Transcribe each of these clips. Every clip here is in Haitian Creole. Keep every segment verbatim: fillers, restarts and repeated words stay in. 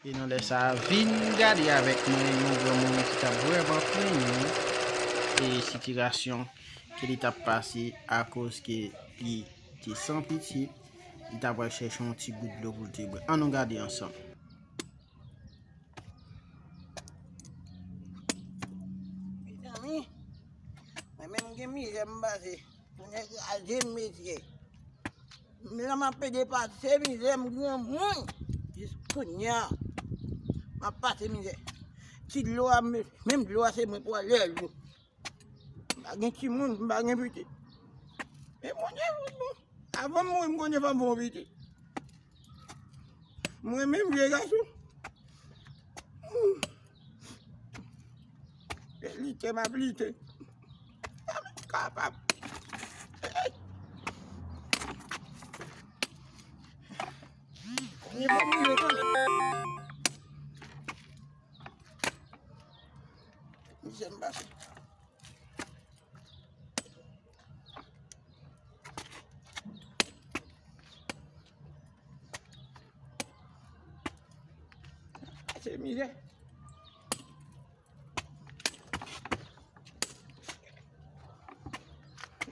E nan lè sa a, vin gade avèk mwen yon granmoun ki t ap vrèman plenyen e sitiyasyon ke li t ap pase akoz ke li te san pitit, li t ap al chèche yon ti gout dlo pou l te bwè. Ann nou gade ansanm. Mezanmi, mwen menm gen mizè m pase. Pou nèg kraze m mesye. M la m ap pede pase mizè m granmoun. Jis kounye a, m ap pase mizè. Ti dlo a, men, menm dlo a se mwen pou ale al dlo. M pa gen timoun, m pa gen pitit. Men Bondye fout bon. Avan m mouri, m konnen fò m fè yon pitit. Mwen menm vye gason. Hmm. E lite m ap lite. Pa menm kapab. Ey. Kounye fò m rive kanmenm. Mizè m pase. Se mizè.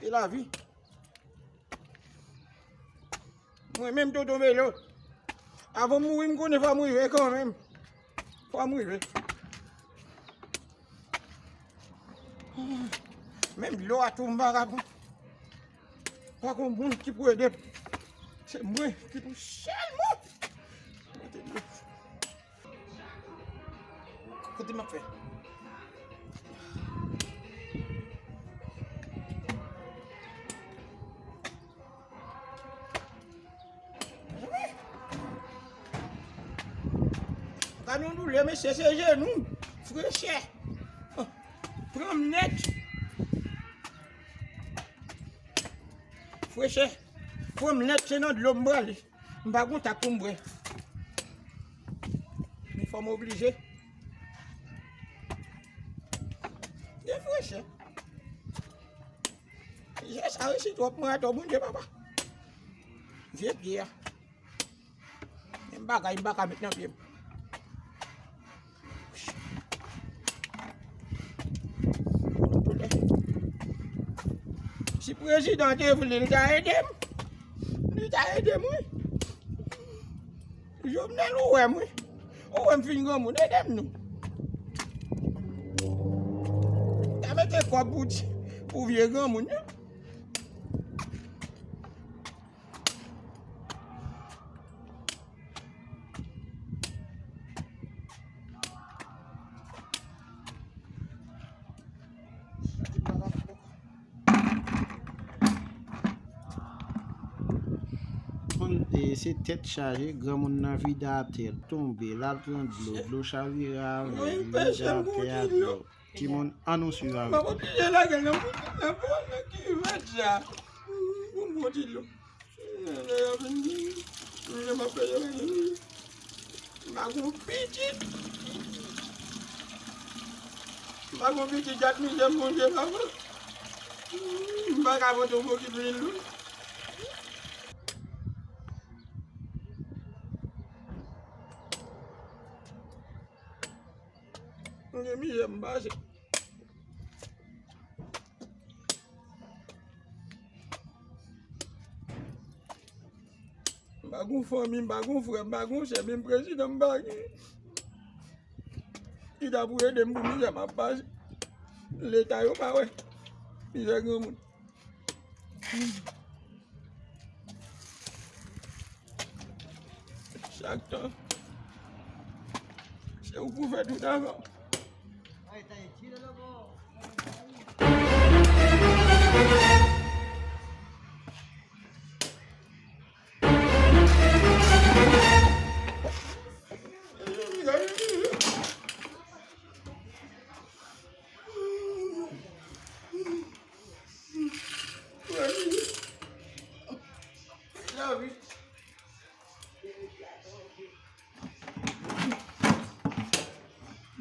E lavi. Mwen menm tonton Belo. Avan m mouri, m konnen fò m rive kanmenm. Fò m rive. Menm dlo a tou m pa ka pran. Pa gon moun ki pou ede m. Se mwen ki pou sèlman mete dlo. Kote m ap fè? Gade yon doulè, mesye, se jenou m. Frechè. Pran m nèt. Frechè. Pran m nèt, se nan dlo m prale. M pa gon tak pou m bwè. Men fò m oblije. Gen frechè. Jè sa resi twòp, mwen atò Bondye papa. Vye pye a. Men bagay m pa ka met nan pye m. Si prezidan te vle, li ta ede m. Li ta ede m, wi. Jovenel, ou wè m, wi. Ou wè m fin granmoun, ede m non. Ta mete kòb pou, pou vye granmoun yo. Moun, e, se tèt chaje, granmoun nan vide atè, l tonbe, l al pran dlo, dlo chavire avè l, li vide atè a dlo. Timoun, ann nou swiv avèk nou. M ap oblije lage l nan, nan, nan, nan kivèt la. Pou m pran ti dlo. Lè yo vin, lè m ap peye, m pa gon pitit. M pa gon pitit, gad mizè m, Bondye papa. M pa ka pote yon bokit lwil, wi. M gen mizè m pase. M pa gon fanmi, m pa gon frè, m pa gon sè, menm prezidan m pa gen. Ki ta pou ede m pou mizè m ap pase. Leta yo pa wè mizè granmoun. Chak tan, se ou pou fè tout afè w. Lavi.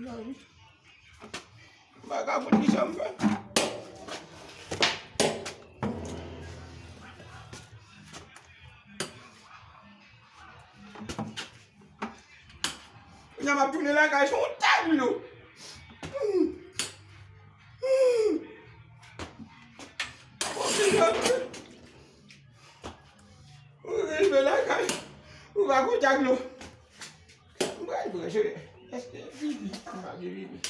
Lavi. M pa ka konn kisa m fè. Kounye a m ap tounen lakay, se yon ta dlo. Hmm. Hmm. Ou rive lakay, ou pa konn ta dlo. M pral branche. Èske vini? M pa gen vini.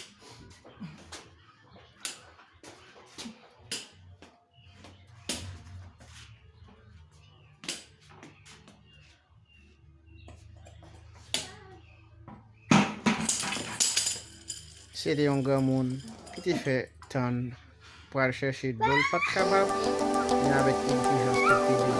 Se te yon granmoun ki te fè tann pral chèche dlo, l pa t kapab, men avèk entèlijans li te di